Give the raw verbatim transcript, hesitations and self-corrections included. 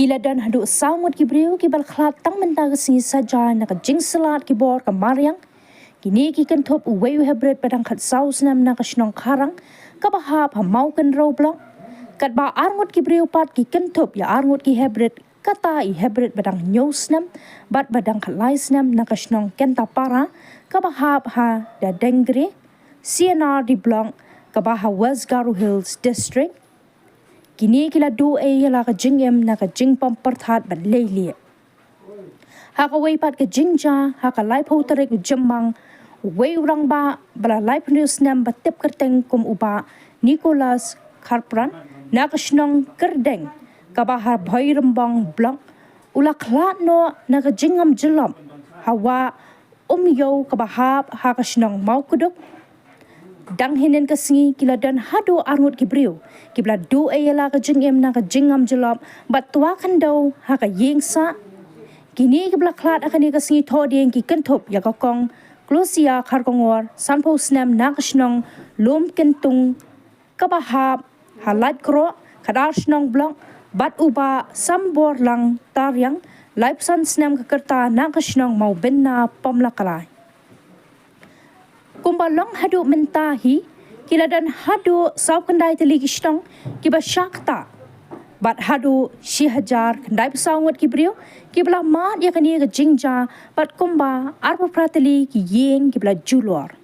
Ki la don haduh saw ngut ki briew kiba la khlad tang mynta ka sngi saja na ka jingslad ki bor ka mariang. Kine ki kynthup uwei u hybrid ba dang khatsaw snem na ka shnong Kharang, kaba hap ha Mawkynrew Block. Katba ar ngut ki briew pat ki kynthup ïa ar ngut ki hybrid, kata i hybrid ba dang hynñiew snem bad ba dang khatlai snem na ka shnong Kentapara, kaba hap ha Dadengri, C and R D Block, kaba ha West Garo Hills District. Kine ki la duh ei ïa la ka jingim na ka jingpom pyrthat bad leilieh. Ha kawei pat ka jingjia, ha ka laiphew tarik u Jymmang, uwei u rangbah ba la laiphew snem ba tip kyrteng kum u Bah Nicholas Kharpran, na ka shnong Kyrdeng, kaba ha Bhoirymbong Block, u la khlad noh na ka jingngam jyllop ha wah Umïew kaba hap ha ka shnong Mawkduk. Dang hynnin ka sngi ki la don haduh ar ngut ki briew kiba la duh ei ïa la ka jingim na ka jingngam jyllop bad twa khyndew ha ka ïing sah. Kine kiba la khlad ha kane ka sngi Thohdieng ki kynthup ïa ka Kong Klosia Kharkongor, sanphew snem, na ka shnong Lumkyntung, kaba hap ha Laitkroh, Khadar Shnong Block, bad u Bah Samborlang Tariang, laiphew san snem ka kyrta, na ka shnong Mawbynna, Pamlakrai. Kumba long haduh mynta hi, ki la don haduh saw khyndai tylli ki shnong kiba shah ktah, bad haduh shi hajar khyndai phew saw ngut ki briew kiba la mad ïa kane ka jingjia, bad kumba arphew phra tylli ki ïing kiba la julor.